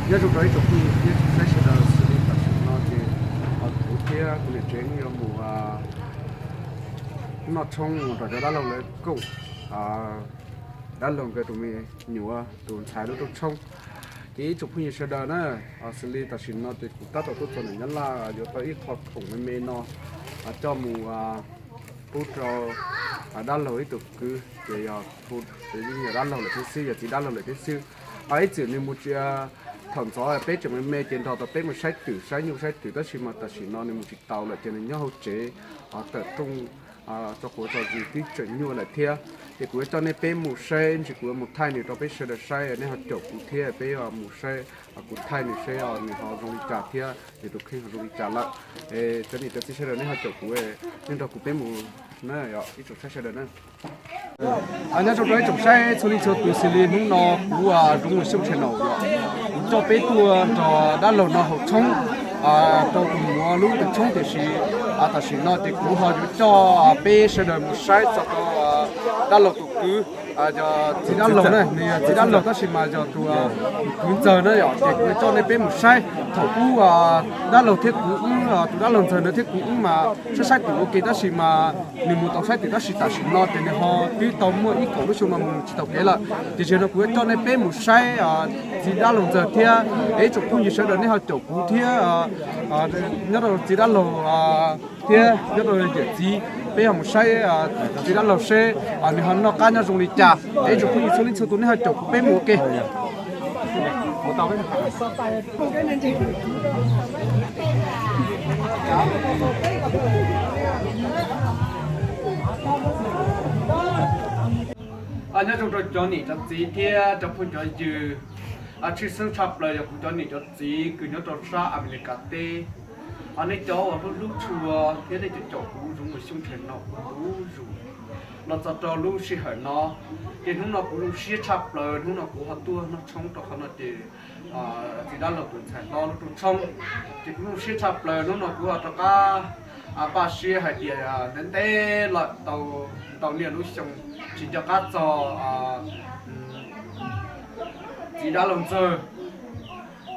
Nyob zoo rau ib tsoom phooj ywg thiab tsoom saib sawv daws, xws li tam sim no ces kuv thiab kuv niam tsev yuav mus noj tshoob mus nrog cov dab laug lawv koom dab laug nkawd tus me nyuam tus ntxhais lub rooj tshoob. Ces ib tsoom phooj ywg sawv daws na, xws li tam sim no ces kuv tab tom tuaj txog ntawm Nyab Laj yuav tau ib qho khoom me me no coj mus pub rau dab laug ib tug kwv, ces yog hu, ces yeej yog dab laug lawm thiab xwb, yog txiv dab laug lawm thiab xwb. Ib txwm nws mus tsis, thaum ntxov peb tseem me me ces nrog tau peb mus saib twm, saib nyuj saib twm, tab sis mas tam sim no nws mus tsis tau lawm ces nws nyob hauv tsev tawm rooj tso quav tso zis twb tseem nyuaj lawm thiab. Ces kuv yuav coj nej peb mus saib, ntsis kuv yuav mus thaij nws rau peb sawv daws saib, nej ho caum kuv thiab peb mus saib, kuv thaij nws saib nws ho zoo li cas thiab nws tus kheej ho zoo li cas lawm. Cov niam cov txiv sawv daws nej ho caum kuv, nej nrog kuv peb mus na, ib tsoom saib sawv daws na. Nyob zoo rau ib tsoom saib txhua leej txhua tus, xws li hnub no kuv Zoov Mus Xyooj Channel yom, kuv coj peb tuaj nrog dab laug no haus tshoob rau tus muam lub tus tshoob, tiam sis tam sim no ces kuv ho yuav coj peb sawv daws mus saib txog rau dab laug tus kwv, yog txiv dab laug na, nws yog txiv dab laug tab sis mas yog tus kwv ntxawg na yom, ces kuv yuav coj nej peb mus saib thaum ub dab laug thiab kuv wb, tus dab laug ntxawg ntawd thiab kuv wb mas saib saib twm ua ke tab sis mas nws mus tau saib twm tab sis tam sim no ces nws ho twb tau muaj ib kaum lub xyoo no mus tsis tau kev lawm. Ces zaum no kuv yuav coj nej peb mus saib txiv dab laug ntxawg thiab, es ib tsoom phooj ywg sawv daws nej ho caum kuv thiab nyob rau txiv dab laug thiab nyob rau yawm txiv, peb ho mus saib txiv dab laug seb nws ho noj qab nyob zoo li cas. Es ib tsoom phooj ywg txhua leej txhua tus nej ho caum kuv peb mus ua ke. Nyob zoo rau cov niam cov txiv thiab cov phooj cov ywg, tshwj xeeb tshaj plaws yog kuv cov niam cov txiv kws nyob rau sab Amelikas teb, nej cov uas hlub hlub tshua thiab nej cov caum kuv Zoov Mus Xyooj Channel no kuv zus los txog rau lub sij hawm no. Ces hnub no kuv zoo siab tshaj plaws, hnub no kuv ho tuaj noj tshoob rau qhov no ces txiv dab laug tus ntxhais hlob lub rooj tshoob. Ces kuv zoo siab tshaj plaws, hnub no kuv ho rov qab npaj siab hais tias ntev ntev lawm, tau ntau niaj lub xyoo tsis nco qab txog txiv dab laug ntxawg.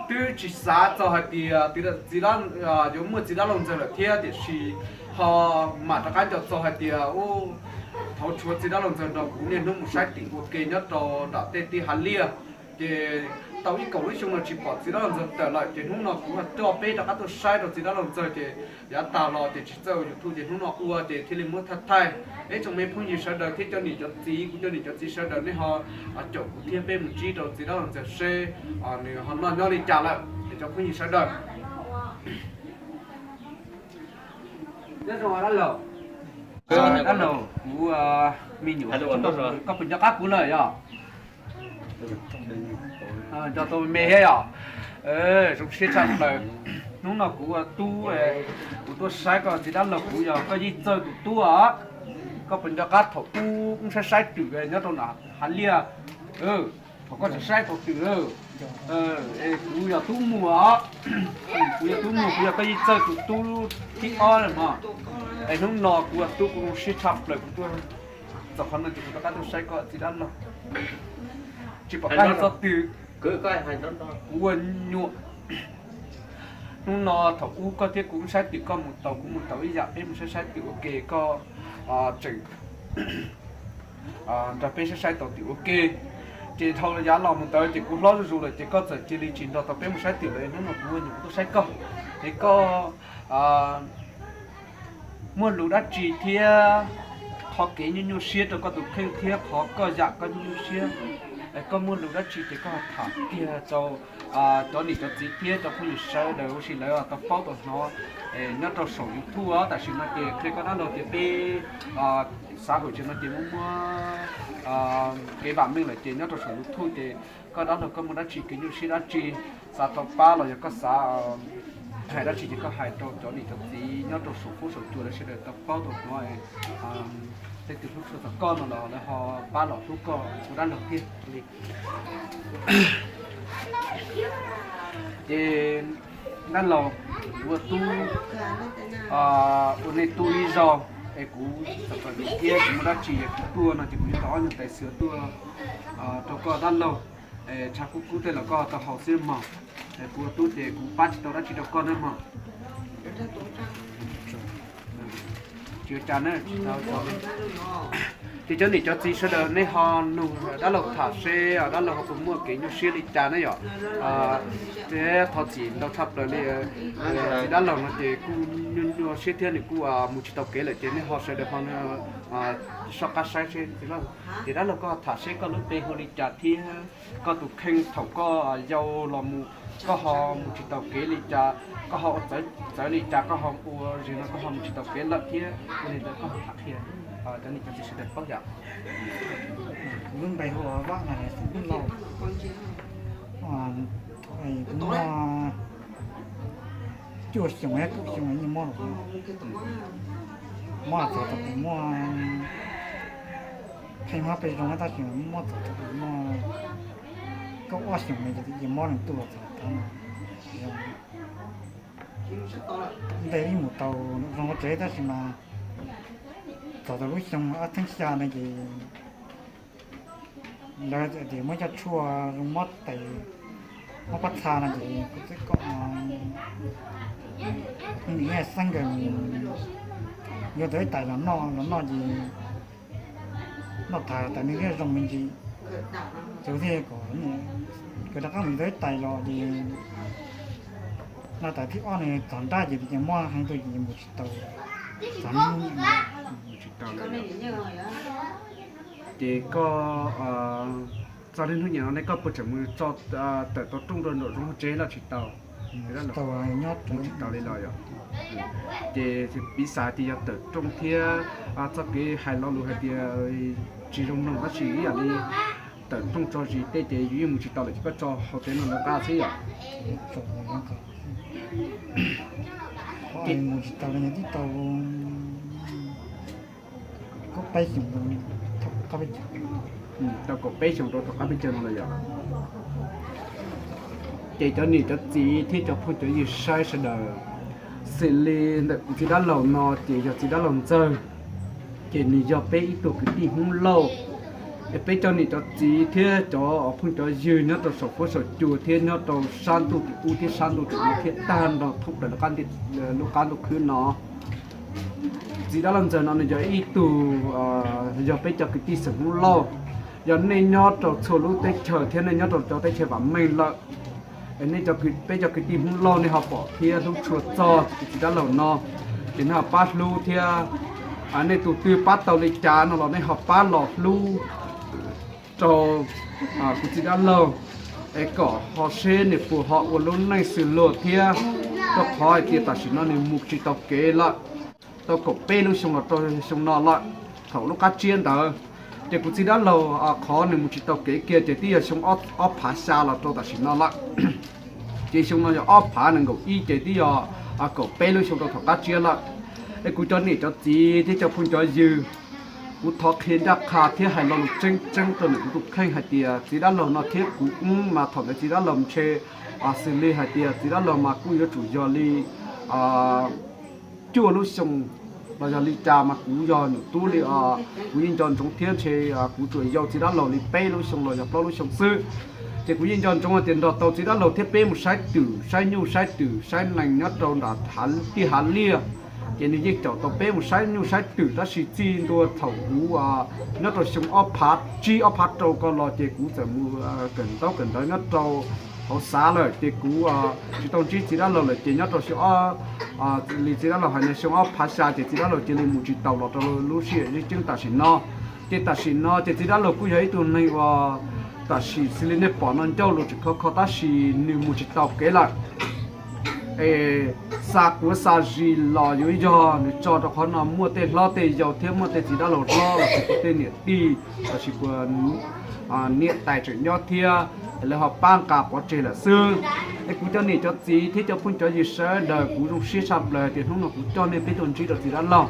Twb tsis xav txog hais tias txiv, yuav muaj txiv dab laug ntxawg lawm thiab, tiam sis ho mam rov qab nco txog hais tias ub, thaum tshuav txiv dab laug ntxawg nrog kuv niaj hnub mus saib twm ua ke nyob rau nram tej teb hav liaj. Ces tau ib kaum lub xyoo no tsis pom txiv dab laug ntxawg tawm lawm, ces hnub no kuv ho coj peb rov qab tuaj saib rau txiv dab laug ntxawg, ces yav tag los ces tsis txawj ua YouTube, ces hnub no ua ces thiaj li muab thaij thaij. Ib tsoom me phooj ywg sawv daws thiab cov niam cov txiv, kuv cov niam cov txiv sawv daws nej ho caum kuv thiab peb mus ntsib rau txiv dab laug ntxawg seb nws ho noj nyob li cas lawm es cov phooj ywg sawv daws. Nyob zoo dab laug, dab laug, kuv me nyuam, koj puas nco qab kuv lawm yom? Nco tau me thiab yom? Zoo siab tshaj plaws. Hnub no kuv ua tub, kuv tuaj saib koj txiv dab laug, kuv yog koj yij txawj tus tub os. Koj puas nco qab thaum ub wb saib saib twm nyob rau nram hav liaj, thaum koj tseem saib tau twm, kuv yog tub muag os. Kuv yog tub muag, kuv yog koj yij txawj tus tub thib ob lawm mog. Es hnub no kuv ua tub kuv zoo siab tshaj plaws, kuv tuaj txog qhov no ces kuv rov qab tuaj saib koj txiv dab laug. Tsis pom koj hais txog twm, kuv ua nyuam. Hnub no thaum ub koj thiab kuv wb saib twm, koj mus tau kuv mus tau ib yam, peb mus saib saib twm ua ke, koj tseem nrog peb saib saib tau twm ua ke. Ces dhau yav los mus ntawd ces kuv hlob zuj zus lawm ces koj txawm cia li tsis nrog tau peb mus saib twm lawm. Hnub no kuv ua nyuam kuv tuaj saib koj, es koj muaj lus dab tsi thiab qhov kev nyuaj nyuaj siab rau koj tus kheej thiab qhov koj yam koj nyuaj nyuaj siab, es koj muaj lus dab tsi ces koj tham kiag rau cov niam cov txiv thiab cov phooj ywg sawv daws ua si lawv tau paub tau hnov. Nyob rau saum YouTube tam sim no ces qhia koj dab laug tias peb xav hwm tsev no ces muab muab kev vam meej lawm ces nyob rau saum YouTube ces koj dab laug koj muaj dab tsi kev nyuaj siab dab tsi xav tau pab los yog koj xav hais dab tsi ces koj hais rau cov niam cov txiv nyob rau saum fuab saum cua lawv sawv daws tau paub tau hnov. Tej tus hlub tshua txog koj no los lawv ho pab los hlub koj ua dab laug thiab li. Ces dab laug, kuv ua tub ua nej tub ib zaug, es kuv txawm txom nyem thiab kuv muaj dab tsi es kuv tuaj no ces kuv yuav tau ob nyuag tais xwm tuaj rau koj dab laug, tshav kub kub tej los koj tau haus xwb mog. Kuv ua tub ces kuv pab tsis tau dab tsi rau koj nawb mog. Tsis ua cas na, tsis tau. Ces cov niam cov txiv sawv daws nej ho nug dab laug tham seb dab laug ho puas muaj kev nyuaj siab li cas na yom. Thiab thov txim ntau tshaj plaws li, txiv dab laug no ces kuj nyuaj nyuaj siab thiab nws kuj mus tsis tau kev lawm ces nej ho sawv daws ho soj qab saib seb, ces dab laug koj tham seb koj lub npe hu li cas thiab koj tus kheej thaum koj yau los mus koj ho mus tsis tau kev li cas, koj ho ua txawv li cas, koj ho ua zim no koj ho mus tsis tau kev lawm thiab ua li ntawd koj ho tham qhia cov niam cov txiv sawv daws paub yom. Kuv lub npe hu ua Vaj no, xeem Hmoob Lauj. Thaum kuv muaj cuaj xyoos, kaum xyoo yeej mob lawm. Mob los txog thaum kuv muaj, pheej mob pheej zoo tab sis mob txog thaum kuv muaj kaum ob xyoos no ces mob leej tuaj los txog thaum no. Ntev ib mus tau zoo ua tsev tab sis mas txog tau lub xyoo ob txhiab xya no ces lawv tias muaj cov tshuaj zoo mob tes, mob pob txha no ces kuv txawm kom niam xeeb nkawd yuav tau ib tais los noj, los noj ces noj tas tas nws thiaj zoo me ntsis. Ces kuv thiaj kom nkawd rov qab mus yuav tau ib tais los ces noj tas thib ob nws txog nrab ces tias mob heev tuaj ces mus tsis tau. Txog hnub, tsis tau. Ces koj txog li hnub nyiam no ne koj puas tseem mus tso, tawm tau rooj rau nraum zoov tsev los tsis tau? Tsis tau li los yom. Ces piv xav tias yog tawm rooj thiab txoj kev hais lo lus hais tias tsis zoo mloog tab sis ib yam li tawm rooj tso zis tej ces yus yeej mus tsis tau lawm ces koj tso hauv tsev no lawv qab xwb yom. Ces mus tsis tau li tib tau kaum peb xyoos rau thaum qab peb caug. Tau kaum peb xyoos rau thaum qab peb caug no los yom. Ces cov niam cov txiv thiab cov phooj cov ywg saib sawv daws, xws li ntawm kuv txiv dab laug no ces yog txiv dab laug ntxawg, ces nws yog peb ib tug kwv tij Hmoob Lauj. Es peb cov niam cov txiv thiab cov phooj cov ywg nyob rau saum fuab saum cua thiab nyob rau sab ntuj tim ub thiab sab ntuj tim no thiab tag nrho thoob plaws lub qab ntuj khwb no, txiv dab laug ntxawg no nws yog ib tug, yog peb cov kwv tij xeem Hmoob Lauj. Yog nej nyob rau txhua lub teb chaws thiab nej nyob rau cov teb chaws vam meej lawm, es nej, peb cov kwv tij Hmoob Lauj nej ho pom thiab hlub tshua txog kuv txiv dab laug no, ces nej ho pab hlub thiab, nej tus twg pab tau li cas no los nej ho pab los hlub rau kuv txiv dab laug, es kom ho seb nws puas ho ua lub neej xws luag thiab, rau qhov hais tias tam sim no nws mus tsis tau kev lawm. Tau kaum peb lub xyoo los rau xyoo no lawm, thaum lub qab tsiab ntawd, ces kuv txiv dab laug qhov nws mus tsis tau kev kiag ces twb yog xyoo ob phav xya los rau tam sim no lawm. Ces xyoo no yog ob phav nees nkaum ib ces twb yog kaum peb lub xyoo rau thaum qab tsiab lawm. Es kuv cov niam cov txiv thiab cov phooj cov ywg, kuv thov qhia ncaj qha thiab hais lo lus tseeb tseeb rau ntawm kuv tus kheej hais tias txiv dab laug no thiab kuv wb mas thaum ntawd txiv dab laug ntshe xws li hais tias txiv dab laug mas kuj yuav tsum yog li cuaj lub xyoo los yog li cas mas kuv yog nyuam tub li, kuv yeej nco ntsoov thiab ntshe kuv tsuas yau txiv dab laug li peb lub xyoo los yog plaub lub xyoo xwb. Ces kuv yeej nco ntsoov hais tias nrog tau txiv dab laug thiab peb mus saib twm saib nyuj saib twm saib nees nyob rau nram tij hav liaj, ces nws yeej caum tau peb mus saib nyuj saib twm tab sis txij ntua thaum kuv nyob rau xyoo ob phav tsib ob phav rau ko los ces kuv txawm mus kawm ntaub kawm ntawv nyob rau hauv xav lawm ces kuv tsis tau ntsib txiv dab laug lawm ces nyob rau xyoo, li txiv dab laug hais no xyoo ob phav xya ces txiv dab laug cia li mus tsis taus los rau lub sij hawm zib ceeb tam sim no. Ces tam sim no ces txiv dab laug kuj yog ib tug neeg uas tam sim xws li nej pom no ncauj los tseem khov kho tab sis nws mus tsis tau kev lawm. Es xa kuav xa zis los yuav yog nws tso rau qhov no muaj tej hlob tej yau thiab muaj tej txiv dab laug hlob los sis puas tej niam tij los sis puas niam tais tseem nyob thiab es lawv ho pab nqa pov tseg lawm xwb. Es kuv cov niam cov txiv thiab cov phooj cov ywg sawv daws kuv zoo siab tshaj plaws hais tias hnub no kuv coj nej peb tuaj ntsib rau txiv dab laug.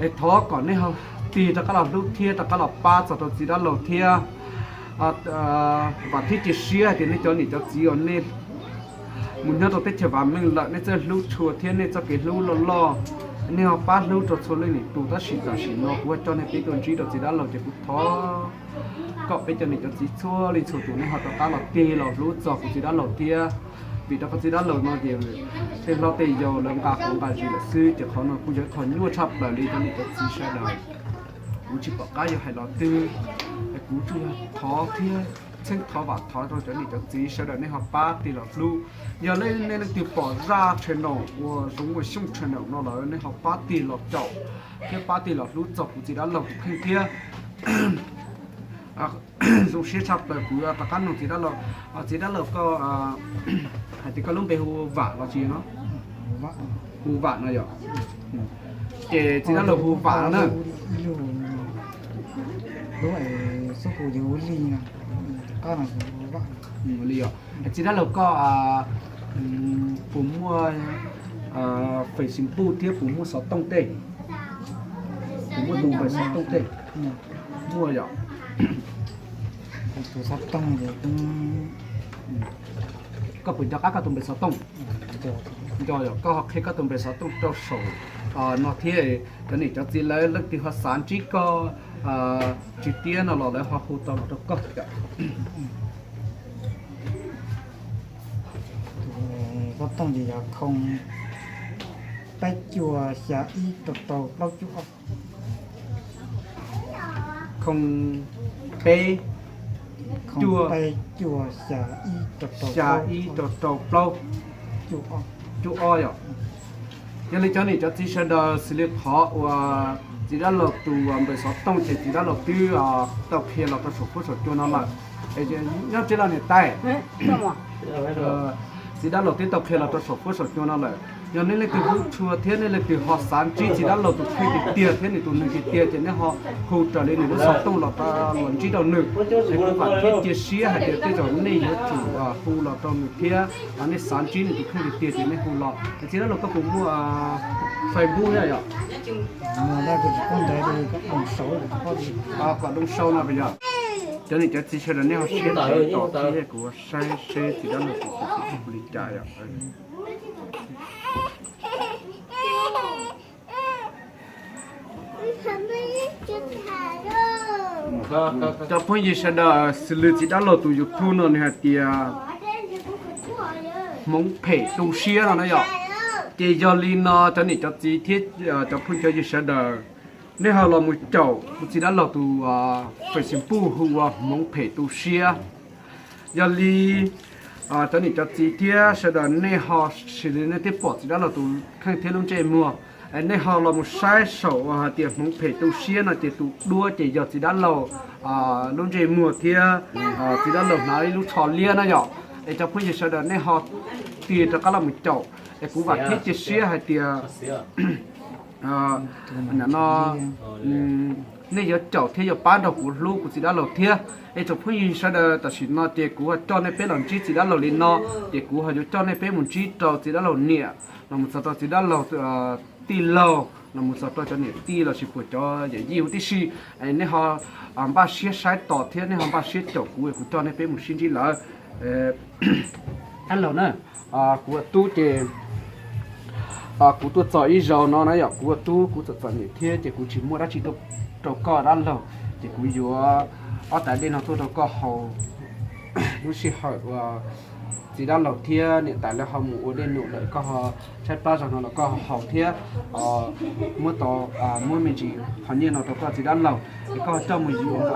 Es thov kom nej ho tig rov qab los hlub thiab rov qab los pab txog rau txiv dab laug thiab. Vam thiab cia siab hais tias nej cov niam cov txiv uas nej mus nyob rau teb chaws vam meej lawm nej txawj hlub tshua thiab nej txoj kev hlub loj loj Nej ho pab hlub rau txhua leej niam tus, tab sis tam sim no kuv coj nej peb tuaj ntsib rau txiv dab laug ces kuv thov kom peb cov niam cov txiv txhua leej txhua tus nej ho rov qab los tig los hlub txog kuv txiv dab laug thiab. Vim rau qhov txiv dab laug no ces tej hlob tej yau lawv nqa quav nqa zis lawm xwb, ces qhov no kuj yog qhov nyuaj tshaj plaws li cov niam cov txiv sawv daws. Kuv tsis pom qab yuav hais los twg, kuv tsuas yog thov thiab txheeb thov vam thov rau cov niam cov txiv sawv daws nej ho pab tig los hlub. Yog nej leej twg pom Zaj channel uas Zoov Ua Xyooj channel no lawm nej ho pab tig los caum thiab pab tig los hlub txog kuv txiv dab laug tus kheej thiab. Zoo siab tshaj plaws kuv rov qab nug txiv dab laug, txiv dab laug koj hais tias koj lub npe hu Vam los tsis no? Hu Vam no yom. Ces txiv dab laug hu Vam no na. Li os, txiv dab laug koj puas muaj Facebook thiab puas muaj xov tooj tej? Puas muaj tus npe xov tooj tej? Muaj yom. Tus xov tooj ces koj puas nco qab koj tus npe xov tooj? Nco yom, koj ho qhia koj tus npe xov tooj rau saum no thiab, cov niam cov txiv lawv leej twg ho xav ntsib koj tsis tiab no los lawv ho hu tau los rau koj yom. Xov tooj ces yog khoo peb cuaj xya ib rau rau plaub cuaj ob. Khoo peb cuaj xya ib rau rau plaub cuaj ob yom. Yog li cov niam cov txiv sawv daws, xws li qhov uas txiv dab laug tus npe xov tooj ces txiv dab laug twb tau qhia los rau saum fuab saum cua no lawm. Nyob tsev los niam tais, txiv dab laug twb tau qhia los rau saum fuab saum cua no lawm. Yog nej leej twg hlub tshua thiab nej leej twg ho xav ntsib txiv dab laug tus kheej tiag tiag thiab nws tus neeg tiag tiag ces nej ho hu raws li nws lub xov tooj los, los ntsib rau nws. Es kuv vam thiab cia siab hais tias tej zaum nej yuav tsum hu los rau nws thiab, nej xav ntsib nws tus kheej tiag tiag ces nej hu los. Txiv dab laug koj puas muaj Facebook thiab yom? Kom Doo Sau no puas yog? Cov niam cov txiv sawv daws nej ho siab ntev tos thiab kuv saib seb txiv dab laug tus kheej li cas yom. Cov phooj ywg sawv daws, xws li txiv dab laug tus YouTube no nws hais tias hmoov phem tu siab no na yom. Ces yog li no cov niam cov txiv thiab cov phooj cov ywg sawv daws, nej ho los mus caum kuv txiv dab laug tus Facebook hu ua hmoov phem tu siab. Yog li cov niam cov txiv thiab sawv daws nej ho, xws li nej twb pom txiv dab laug tus kheej thiab lub ntsej muag, nej ho los mus saib saum uas hais tias hmoov phem tu siab no ces tus duab ces yog txiv dab laug lub ntsej muag thiab txiv dab laug hnav ib lub tsho liab na yom. Es cov phooj ywg sawv daws nej ho tig rov qab los mus caum, es kuv vam thiab cia siab hais tias no nej yuav caum thiab yuav pab nrog kuv hlub kuv txiv dab laug thiab. Es tsoom phooj ywg sawv daws, tam sim no ces kuv ho coj nej peb los ntsib txiv dab laug li no, ces kuv ho yuav coj nej peb mus ntsib rau txiv dab laug niam, los mus txog rau txiv dab laug tij laug, los mus txog rau cov niam tij lossis puas cov yawm yij huv tib si. Nej ho npaj siab saib tos thiab nej ho npaj siab caum kuv, kuv coj nej peb mus sib ntsib lawm. Dab laug na, kuv ua tub ces kuv tuaj txog ib zaug no na yom, kuv ua tub kuv txom txom nyem thiab ces kuv tsis muaj dab tsi rau koj dab laug, ces kuv yuav ob tais dej no tuaj rau koj haus. Lub sij hawm uas txiv dab laug thiab niam tais lawv ho mus ua dej num lawm koj ho tshaib plab zog no los koj ho haus thiab muab tau, muab me ntsis qhov nyiaj no rau koj txiv dab laug, es koj coj mus yuav,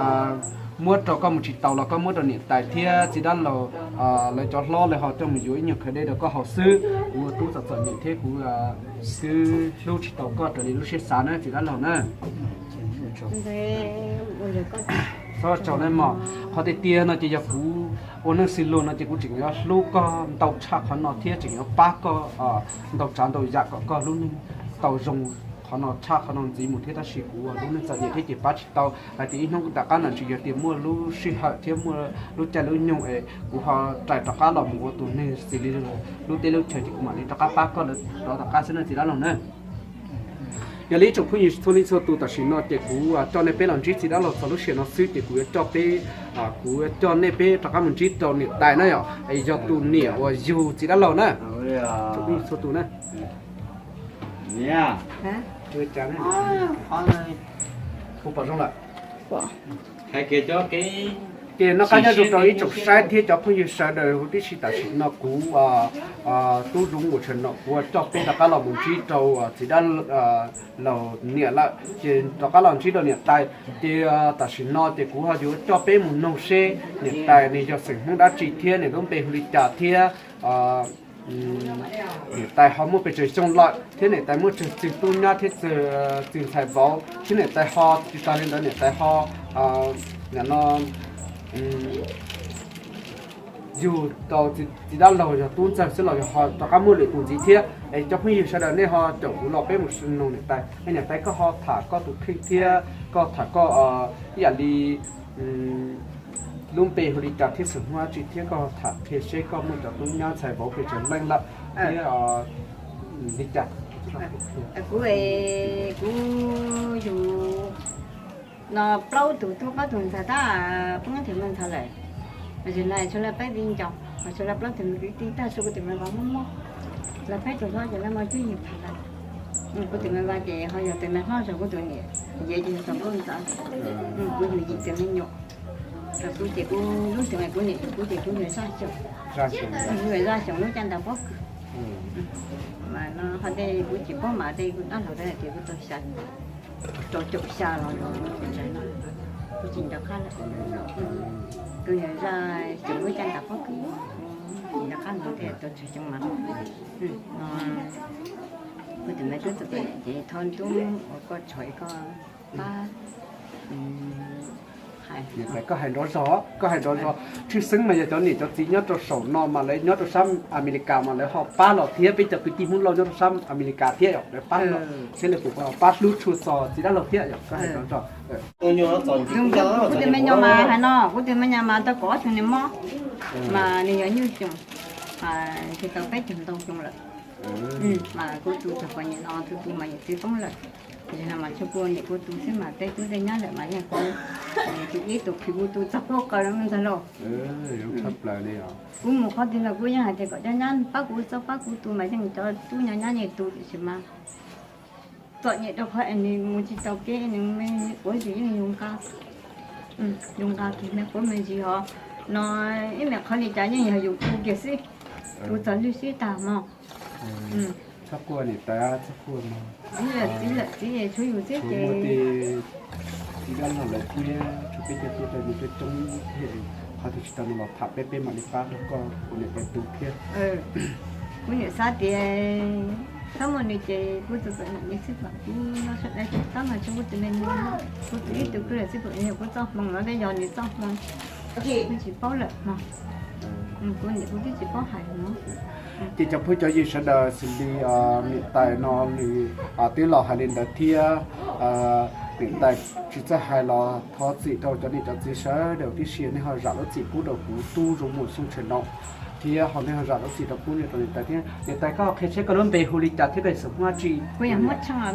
muab rau koj mus tsis taus los koj muab rau niam tais thiab txiv dab laug lawv cov hlob lawv ho coj mus yuav ib nyuag khawv dej rau koj haus xwb. Kuv ua tub txom txom nyem thiab kuv xwb hlub tsis tau koj raws li lub siab xav na txiv dab laug na. Txhob tsaug nej mog, qhov tiag tiag no ces yog kuv ua neej xws luag no ces kuv tseem yuav hlub koj ntau tshaj qhov no thiab tseem yuav pab koj ntau tsav ntau yam kom koj lub neej tau zoo qhov no tshaj qhov no ntxiv mus thiab, tab sis kuv ua lub neej txom nyem thiab ces pab tsis tau. Hais tias ib hnub tom qab no ntshe yog tias muaj lub sij hawm thiab muaj lub caij lub nyoog es kuv ho rais rov qab los mus ua tus neeg xws li lub teb lub chaw ces kuv mam li rov qab pab koj lawm rov tom qab xwb na txiv dab laug na. Yog li ib tsoom phooj ywg txhua leej txhua tus, tam sim no ces kuv coj nej peb los ntsib txiv dab laug txog lub sij hawm no xwb ces kuv yuav coj peb, kuv yuav coj nej peb rov qab mus ntsib rau niam tais na yom, es yog tus niam uas yug txiv dab laug na. Txhua tus na. Ua cas ne? Kuv pom zoo lawm. Ces noj qab nyob zoo rau ib tsoom saib thiab cov phooj ywg sawv daws huv tib si. Tam sim no kuv, Tub Zoov Mus Tshwm no kuv coj peb rov qab los mus ntsib rau txiv dab laug niam lawm, ces rov qab los ntsib rau niam tais. Ces tam sim no ces kuv ho yuav coj peb mus noog seb niam tais nws yog xeem Hmoob dab tsi thiab nws lub npe hu li cas thiab niam tais ho muaj pes tsawg xyoo lawm thiab niam tais muaj tsawg txiv tub nyab thiab txiv ntxhais vauv thiab niam tais ho tsis tas li ntawd niam tais ho, no, yug tau txiv dab laug yog tub ntxawg xwb los yog ho rov qab muaj lwm tus ntxiv thiab. Es cov phooj ywg sawv daws nej ho caum kuv los peb mus noog niam tais. Es niam tais koj ho tham koj tus kheej thiab koj tham koj ib yam li lub npe hu li cas thiab xeem Hmoob dab tsi thiab koj tham qhia seb koj muaj cov tub nyab ntxhais vauv pes tsawg leej lawm thiab li cas. Kuv, kuv yug no plaub tug tub plaub tug ntxhais tab poob thiaj me ntxhais lawm. Mas zaum no tshuav lawv peb viv ncaus, mas tshuav lawv plaub tug me kwv tij tag, tshuav kuv tus me vauv mob mob. Lawv peb tug hlob ces lawv muaj cuab yim phav lawm. Kuv tus me vauv ces ho yog tus me hlob zog kuv tus niam, yawm ces yog tus nkauj ntxawm. Kuv yug yim tus me nyuam. Kuv ces kuv lub xyoo kuv niam yug kuv ces kuv yug zaj xyoo, kuv yug zaj xyoo lub caij ntais pob kws. Mas no ho tej kuv tsis paub mas tej kuv dab laug tias kuv tau xya, rau caum xya los kuv tsis nco qab lawm. Kuv yug zaj xyoo lub caij ntais pob kws, tsis nco qab no tej tau tsawg xyoo mas. Kuv tus me tub txom nyem ces thov ntub uas koj tshov koj pab hais. Koj hais nrov zog, koj hais nrov zog. Tshwj xeeb mas yog cov niam cov txiv nyob rau saum no mas lawv nyob rau sab Amelikas mas lawv ho pab los thiab, peb cov kwv tij Hmoob Lauj nyob rau sab Amelikas thiab yom, lawv pab los seb lawv puas pab hlub tshua txog txiv dab laug thiab yom, koj hais nrov zog. Kuv tus me nyuam mas hais no, kuv tus me nyuam mas tau kaum ob xyoos nws mob, mas nws yog nyuj xyoos, ntshe tau peb caug ntau xyoo lawm. Mas kuv tus txog pom niam no tus tus mas niam txiv poob lawm, no mas tshuav kuv niam kuv tus xwb mas tej tub tej nyab lawm mas yeej kuv tus ib tus khwv kuv tus txog kuj qaws lawm me ntxhais lauj. Kuv mus qhov twg los kuv yeej hais tias kom cov nyab pab kuv txob pab kuv tu mas yeej cov tub nyab nyab yeej tu tiam sis mas txom nyem rau qhov es nws mus tsis tau kev, nws me quav zis yeej yus nqa, yus nqa kiag me quav me zis hos no ib me qhov li cas yeej yog yus tu kiag xwb, tu txog lwj sib tag mog. Txhob quaj niam tais, txhob quaj mog. Txiv lawm txiv tshuav yus xwb ces txiv dab laug lawm thiab tshuav peb cov tub rau nws coob coob thiab, qhov twg tsis tau nws los tham peb, peb mam li pab rau koj ua niam tais tu thiab. Kuv niam xav tias txhob muaj nws ces kuv tus txom nyem xwb kom kuv nyob sawv daws ces tab mas tshuav kuv tus me nyuam, kuv tus ib tug kwv lawm xwb kom nws yog kuv txoj hmoo no thiab yog nws txoj hmoo, kuv tsis paub lawm mog. Kuv niam kuv twb tsis paub hais no. Ces cov phooj cov ywg sawv daws, xws li niam tais no nws twb los hais li ntawd thiab, niam tais tsis txawj hais los thov txim rau cov niam cov txiv sawv daws tib si, nej ho zam lub txim pub rau kuv Tub Zoov Mus Xyooj Tshwm no thiab ho nej ho zam lub txim rau kuv niam rau niam tais thiab. Niam tais koj qhia seb koj lub npe hu li cas thiab koj yog xeem Hmoob dab tsi? Kuv yog Hmoob Tsheej,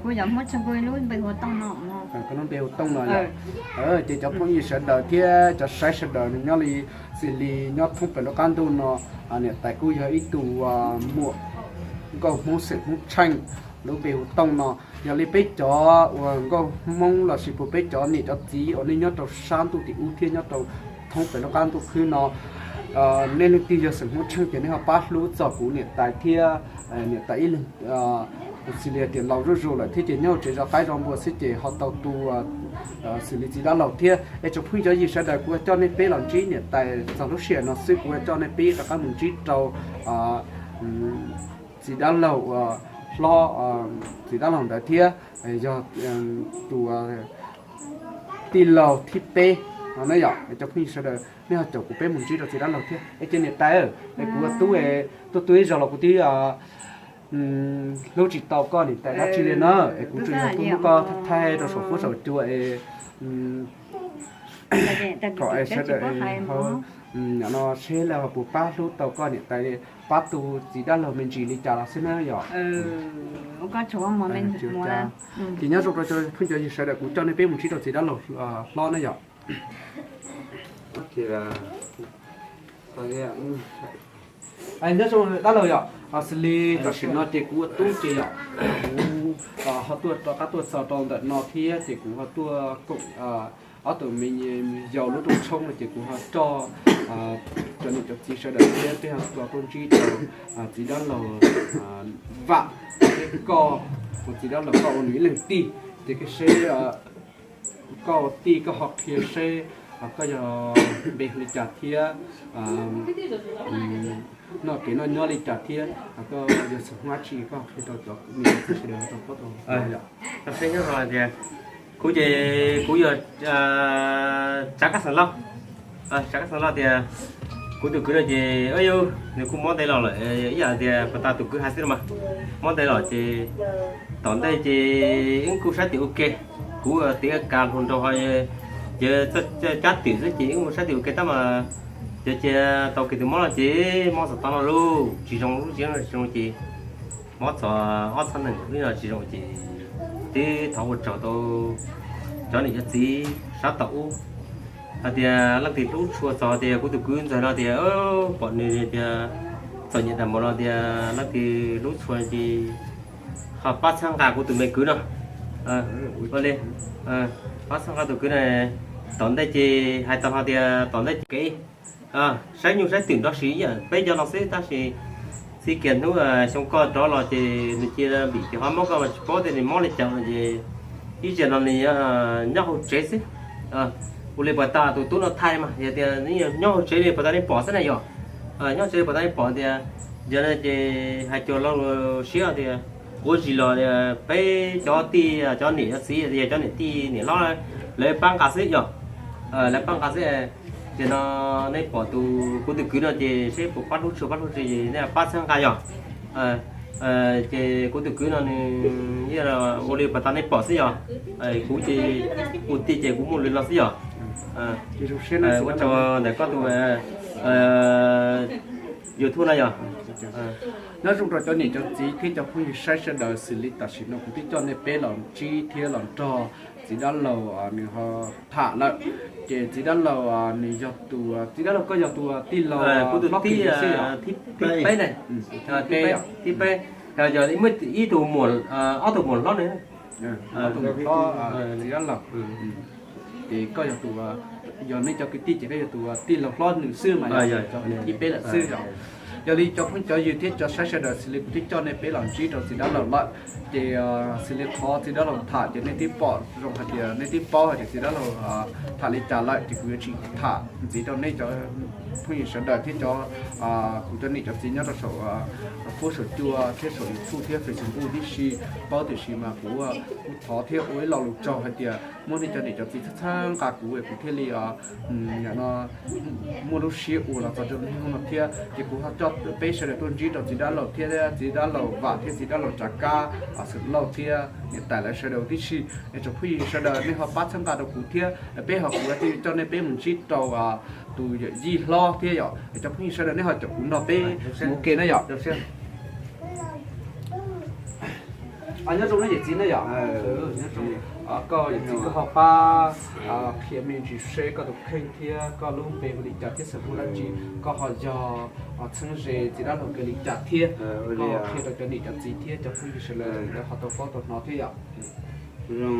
kuv yog Hmoob Tsheej, kuv lub npe hu Tooj no. Koj lub npe hu Tooj no yom. Ces cov phooj ywg sawv daws thiab cov saib sawv daws nws nyob li, xws li nyob thoob plaws lub qab ntuj no, niam tais kuj yog ib tug muam nkauj Hmoob xeem Hmoob Tsheej, lub npe hu Tooj no. Yog li peb cov uas nkauj Hmoob lossis puas peb cov niam cov txiv uas nej nyob rau sab ntuj tim ub thiab nyob rau thoob plaws lub qab ntuj khwb no, nej leej twg yog xeem Hmoob Tsheej ces nej ho pab hlub txog kuv niam tais thiab niam tais ib leeg, xws li tias laus zuj zus lawm thiab ces nyob tsev zov qaib zov npua xwb ces ho tau tu xws li txiv dab laug thiab. Es tsoom phooj cov ywg sawv daws, kuv coj nej peb los ntsib niam tais txog lub sij hawm no xwb, kuv coj nej peb rov qab mus ntsib rau txiv dab laug uas hlob, txiv dab laug ntawd thiab yog tus tij laug thib peb no na yom. Cov phooj ywg sawv daws nej ho caum kuv peb mus ntsib rau txiv dab laug thiab. Es ces niam tais, es kuv tuaj tu ib zaug los kuv twb hlub tsis tau koj niam tais dab tsi li na, es kuv tsuas yog tuaj muab koj thaij rau saum huab saum cua es kom sawv daws ho no seb lawv ho puas pab hlub tau koj niam tais, pab tu txiv dab laug me ntsis li cas los xwb na yom. Ces nyob zoo rau cov phooj cov ywg sawv daws, kuv coj nej peb mus ntsib rau txiv dab laug hlob na yom. Nyob zoo dab laug yom, xws li tam sim no ces kuv ua tub ces yom, kuv ho tuaj rov qab tuaj txog rau ntawm no thiab ces kuv ho tuaj koom ob tug me nyuam yaus lub rooj tshoob no ces kuv ho coj cov niam cov txiv sawv daws thiab peb ho tuaj ntsib rau txiv dab laug Vam thiab koj, kuv txiv dab laug koj ua nws ib leeg tij ces koj seb koj ua tij koj ho qhia seb koj yog npe hu li cas thiab noj kev noj nyob li cas thiab koj yog xeem Hmoob dab tsi koj ho qhia rau cov niam cov txiv sawv daws rau paub tau. Kuv ces kuv yog Tsav Kab Xeem Lauj. Tsav Kab Xeem Lauj tias kuv tus kwv no ces nws kuj mob ntev los lawm ib yam tias pas tas tus kwv hais xwb no mas, mob ntev los ces tom ntej ces wb kuj saib twm ua ke, kuv tiav kas hluas nraug ho ces cab twm xwb ces wb kuj saib twm ua ke tab mas ces cia tau kev tus mob no ces mob txog tod no lauj, tsis zoo lub tsis zoo ces mob txog ob txhiab nees no tsis zoo ces twb thov ua tsaug tau cov niam cov txiv sab tom ub hais tias leej twg hlub tshua txog tias kuv tus kwv ntxawg no tias pom nws tias txom nyem tag npaum no tias leej twg hlub tshua ces ho pab txhawb nqa kuv tus me kwv no. Ua li, pab txhawb nqa tus kwv no. Tom ntej ces hais tau hlo tias tom ntej ces kev saib nyuj saib twm nrov siv ib yam peb cov no xwb tab sis txij kiag hnub xyoo koj rov los ces nws cia li vim tias qhov mob koj mas tsis paub tias nws mob li cas no ces ib zaug no nws nyob hauv tsev xwb. Ua li pas tas tus tub no thaij mas yog tias nyob hauv tsev li pas tas nej pom xwb na yom. Nyob hauv tsev li pas tas nej pom tias yog no ces hais cuag lo lus siab tias quav zis los peb cov tij cov niam cov txiv yog cov niam tij niam hlob lawv pab nqa xwb yom. Lawv pab nqa xwb. Ces no nej pom tus kuv tus kwv no ces seb puas pab hlub tshua pab hlub tsis nej pab txhawb nqa yom. Ces kuv tus kwv no nws ua li pas tas nej pom xwb yom. Kuv ces ua tij ces kuv muaj li no xwb yom. Ua tsaug ntawm koj tus YouTube no yom. Nyob zoo rau cov niam cov txiv thiab cov phooj ywg saib sawv daws, xws li tam sim no kuv twb coj nej peb los ntsib thiab los nrog txiv dab laug nws ho tham lawm. Ces txiv dab laug nws yog tus, txiv dab laug koj yog tus tij laug hlob thib peb ne, thib peb, yog ib tug, ob tug muam hlob ne, txiv dab laug. Ces koj yog tus, yog nej cov kwv tij ces koj yog tus tij laug hlob nws xwb mas yog thib peb lawm xwb yom. Yog li cov phooj cov ywg thiab cov saib sawv daws, xws li kuv twb coj nej peb los ntsib rau txiv dab laug lawm. Ces xws li qhov txiv dab laug tham ces nej twb pom zoo hais tias nej twb paub hais tias txiv dab laug tham li cas lawm ces kuv yuav tsis tham ntxiv rau nej cov phooj ywg sawv daws thiab cov, kuv cov niam cov txiv nyob rau saum Facebook saum cua thiab saum YouTube thiab Facebook tib si paub tiam sis mas kuv kuj thov thiab ua ib lo lus tsaug hais tias muaj nej cov niam cov txiv txhawb txhawb nqa kuv es kuv thiaj li muaj lub siab ua los txog rau hnub no thiab ces kuv ho coj peb sawv daws tuaj ntsib rau txiv dab laug thiab txiv dab laug Vam thiab txiv dab laug Tsav Kab Xeem Lauj thiab niam tais lawv sawv daws tib si. Es tsoom phooj ywg sawv daws nej ho pab txhawb nqa rau kuv thiab peb ho kuv thiaj coj nej peb mus ntsib rau tus yawm yij hlob thiab yom. Es cov phooj ywg sawv daws nej ho caum kuv nrog peb mus ua ke na yom. Nyob zoo na yawm txiv na yom. Koj yawm txiv koj ho pab qhia me ntsis seb koj tus kheej thiab koj lub npe hu li cas thiab xeem Hmoob dab tsi, koj ho yog txheeb ze txiv dab laug kiag li cas thiab koj qhia rau cov niam cov txiv thiab cov phooj ywg sawv daws lawv ho tau paub tau hnov thiab yom. Zoo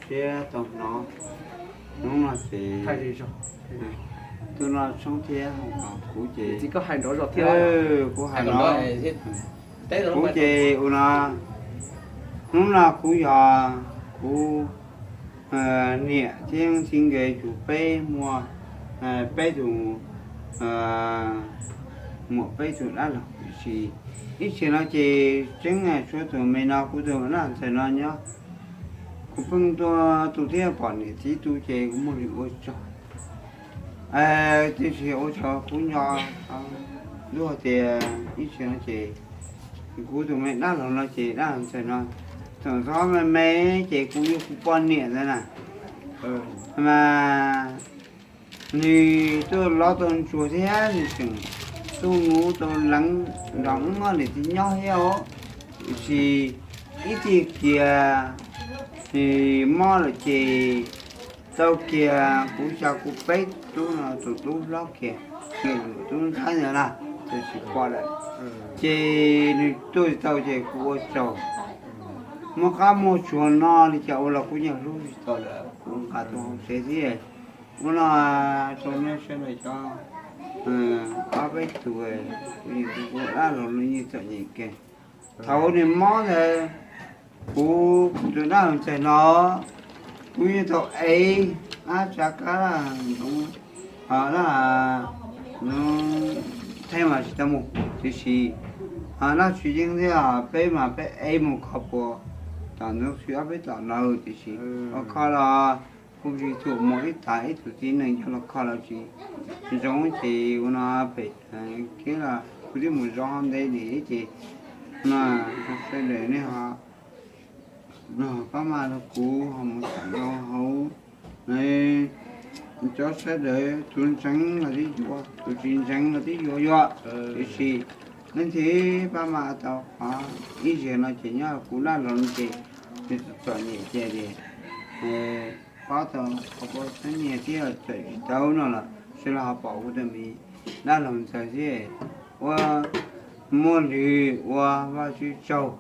siab tau hnov. Hnub no ces tus no tshoob thiab kuv ces txiv koj hais nrov zog thiab. Kuv hais no, kuv ces ua no, hnub no kuv yog kuv niam thiab txiv nkawd tus peb muaj peb tus muam peb tus dab laug tiam sis ib txhia no ces tseeb tshuav tus me no kuv tus dab ntxawg no nyob. Kuv pheej tuaj tu thiab pom niam txiv tu ces kuv muaj lus ua tsaug. Tiam sis ua tsaug kuv nco dua tias ib txhia no ces kuv tus me dab laug no ces dab ntxawg no thaum txog me me ces kuv yog kuv poj niam ntawd na. Mas nws tuaj lov tau ntsuag thiab nws tseem tuaj mus tau leev nrog wb niam txiv nyob thiab os. Tiam sis ib txhia kiag nws mob lawm ces tau kiag kuv xyov kuv peb tub no tus tub hlob kiag, nws tub ntxhais ntawd na. tsis pom lawm, ces nws tuaj tsis tau ces kuv ua tsaug. Muaj qab muaj tsuag no li cas ua los kuv yeej hlub tsis tau lawm, kuv nqa tuaj hauv tsev xwb. Ua no rau nej sawv daws cov, ob peb tug, kuv dab laug los yeej txom nyem kawg. Thaum nws mob ntawd, kuv, kuv tus dab laug ntxawg no, kuv yeej tau ev dab tsav kab ntoo, dab, ntoo theej mas tsis tau mus, tiam sis dab tsis yeej thiab peb mas peb ev mus kho puas tom ntoo xwb ob peb tom no tiam sis ua kho los kuv tsis txhuam mus ib tas ib tug txiv neej coj los kho los tsis zoo ces ua no pem kiab los kuv twb mus zov ntev li ces no sawv daws nej ho pab maj rau kuv ho mus tham rau hauv cov sawv daws, tus ntseeg los twb yuav, tus tsis ntseeg los twb yuav yuav, tiam sis leej twg pab maj tau qhov ib zaug no ces nyob kuv dab laug ces nws txom nyem ces pab tau qhov pab txheeb nyiaj thiab txawm tsis tau no los sawv daws ho pom kuv tus me dab laug ntxawg thiab ua muaj lwm ua Vajtswv tsaug,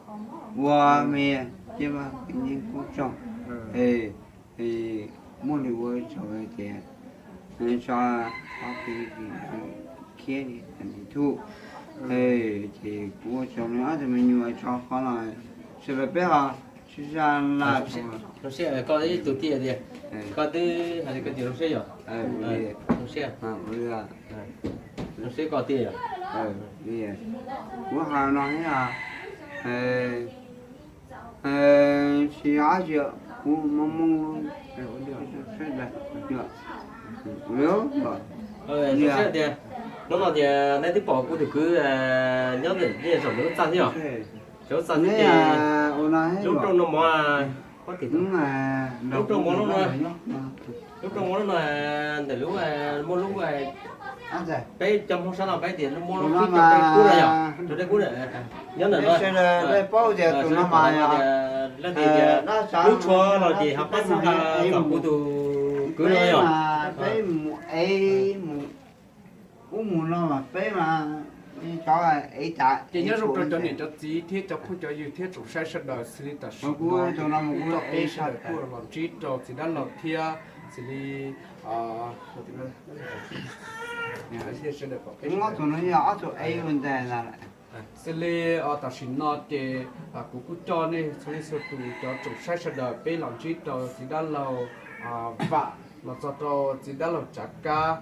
ua me cia Vaj Tswv yeej kuj tsaug, muaj lwm ua tsaug tias tso qhov pib khiab li thuj, ces kuv ua tsaug nws ob tug me nyuam tso qhov no, sawv daws peb ho sib zaj laj. Koj ib tug tij tias koj twb hais tias koj tus zoo siab yom, zoo siab, zoo siab koj tij yom. Kuv hais no thiab, tsis ab tsi, kuv mus mus, zoo siab tias hnub no tias nej twb pom kuv tus kwv nyob ntawm nej zaum lub txaj thiab yom, lub txaj thiab ces lub rooj no mov, lub rooj mov lub no, lub rooj mov lub no ntawm lub, muaj lub, peb cov Hmoob sab no peb tias muaj lub qib rau dej kub na yom, rau dej kub na, nyob ntawm no. Sawv daws paub tias tus no mas lub tshuav los ces ho pab txhawb nqa tom kuv tus kwv no yom. Peb mus ev mus ub mus no mas peb mas cov ev tas. Ces nyob zoo rau cov niam cov txiv thiab cov phooj cov ywg thiab tsoom saib sawv daws, xws li tam sim no kuv coj peb sawv daws tuaj los ntsib rau txiv dab laug thiab xws li, sawv daws pom peb sawv daws. Xws li tam sim no ces kuv kuj coj nej txhua leej txhua tus cov tsoom saib sawv daws peb los ntsib rau txiv dab laug Vam, los txog rau txiv dab laug Tsav Kab,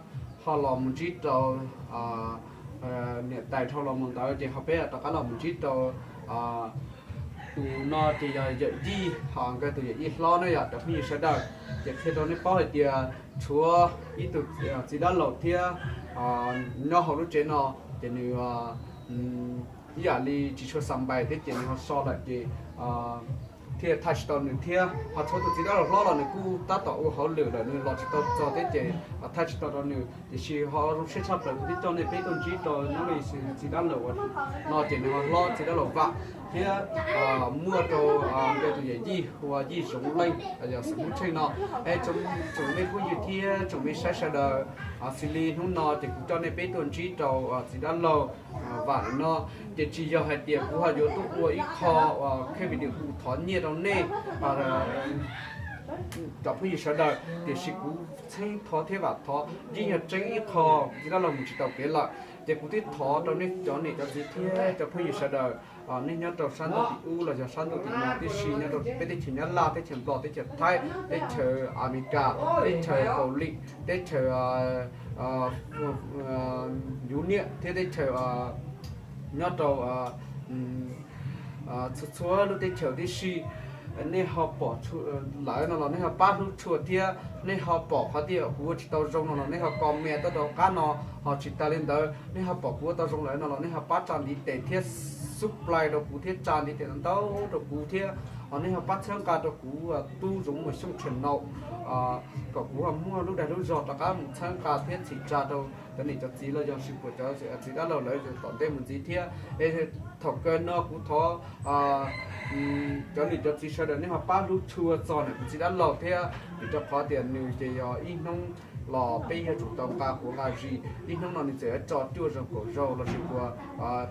ho los mus ntsib rau niam tais dhau los mus ntawd ces ho peb rov qab los mus ntsib rau tus no ces yog yawm yij, ho nkawd tus yawm yij hlob na yom cov phooj ywg sawv daws. Ces qhia rau nej paub hais tias tshuav ib tug txiv dab laug thiab nyob hauv lub tsev no, ces nws ib yam li tsis tshua xa npais thiab ces nws ho so lawm ces thiaj thaij tsis tau nws thiab. Ho tshuav tus txiv dab laug hlob los nws kuj tab tom ua hauj lwm lawm nws los tsis tau txog thiab ces thaij tsis tau rau nws. Tiam sis ho zoo siab tshaj plaws kuv twb coj nej peb tuaj ntsib rau nyob li txiv dab laug uas no ces nws ho hlob txiv dab laug Vam thiab muaj rau nkawd tus yawm yij hu ua Yij Zoov Leej, yog xeem Hmoob Tsheej no. Es tsoom me phooj ywg thiab tsoom me saib sawv daws, xws li hnub no ces kuv coj nej peb tuaj ntsib rau txiv dab laug Vam no, ces tsis yog hais tias kuv ho yuav tuaj ua ib qho uas kheej video kuv thov nyiaj rau nej cov phooj ywg sawv daws, tiam sis kuv txheeb thov thiab vam thov yeej yog tseeb ib qho kuv txiv dab laug mus tsis tau kev lawm. Ces kuv twb thov rau nej cov niam cov txiv thiab cov phooj ywg sawv daws, nej nyob rau sab ntuj tim ub los yog sab ntuj tim no tib si, nyob rau peb teb chaws Nyab Laj, teb chaws Nplog, teb chaws Thaib, teb chaws Amelikas, teb chaws Kaus Lim, teb chaws Yuv Niam thiab teb chaws nyob rau txhua txhua lub teb chaws tib si. Nej ho pom lawm no los nej ho pab hlub tshua thiab nej ho pom qhov tias kuv ua tsis tau zoo no los nej ho comment tuaj rau qab no. Ho tsis tas li ntawd nej ho pom kuv ua tau zoo lawm no los nej ho pab tsa ntiv tes thiab subscribe rau kuv thiab tsa ntiv tes ntau rau kuv thiab. Ho nej ho pab txhawb nqa rau kuv Tub Zoov Mus Xyooj channel kom kuv ho muaj lub dag lub zog rov qab mus txhawb nqa thiab txhim tsa rau cov niam cov txiv los yog tsis puas cov txiv dab laug lawv tom ntej mus ntxiv thiab. Es thaum kawg no kuv thov cov niam cov txiv sawv daws nej ho pab hlub tshua txog ntawm kuv txiv dab laug thiab, vim rau qhov tias nws ces yog ib hnub los peb yuav tsum tau nqa quav nqa zis. Tib hnub no nws txawm yuav tso cuaj zaug kaum zaug lossis puas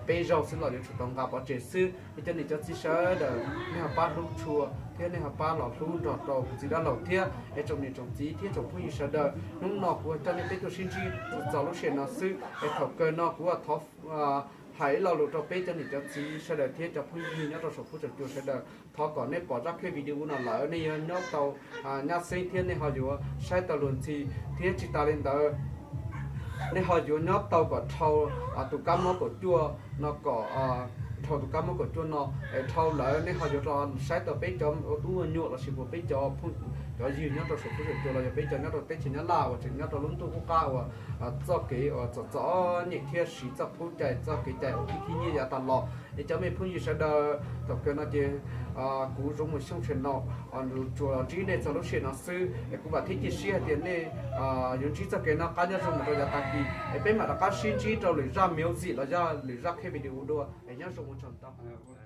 peb zaug xwb los yuav tsum tau nqa pov tseg xwb. Es cov niam cov txiv sawv daws nej ho pab hlub tshua thiab nej ho pab los hlub nrog rau kuv txiv dab laug thiab es tsoom niam tsoom txiv thiab tsoom phooj ywg sawv daws. Hnub no kuv coj nej peb tuaj sib ntsib txog lub sij hawm no xwb es thaum kawg no kuv thov hais ib lo lus rau peb cov niam cov txiv sawv daws thiab cov phooj ywg nyob rau saum huab saum cua sawv daws. Thov kom nej pom zaj clip video no lawm nej yuav nyob tau nyab xeeb thiab nej ho yuav saib tau luag ntxhi thiab tsis tas li ntawd nej ho yuav nyob tau kom dhau tus kab mob kaum cuaj no kom dhau tus kab mob kaum cuaj no es dhau lawm nej ho yuav rov saib tau peb cov ua tub ua nyuam lossis puas peb cov phooj cov ywg nyob rau saum huab saum cua los yog peb cov nyob rau teb chaws Nyab Laj uas tseem nyob rau lub ntuj qub qab uas txoj kev uas txom txom nyem thiab siv txoj kev cai txoj kev cai uas khib khib nyiab yav tas los. Es cov me phooj ywg sawv daws, thaum kawg no ces kuv Zoov Mus Xyooj channel tsuas los ntsib nej txog lub sij hawm no xwb es kuv vam thiab cia siab hais tias nej yuav ntsib txoj kev noj qab nyob zoo mus rau yav tag kis es peb mam rov qab sib ntsib rau lwm zaj music los yog lwm zaj clip video dua es nyob zoo mus tsaug ntau.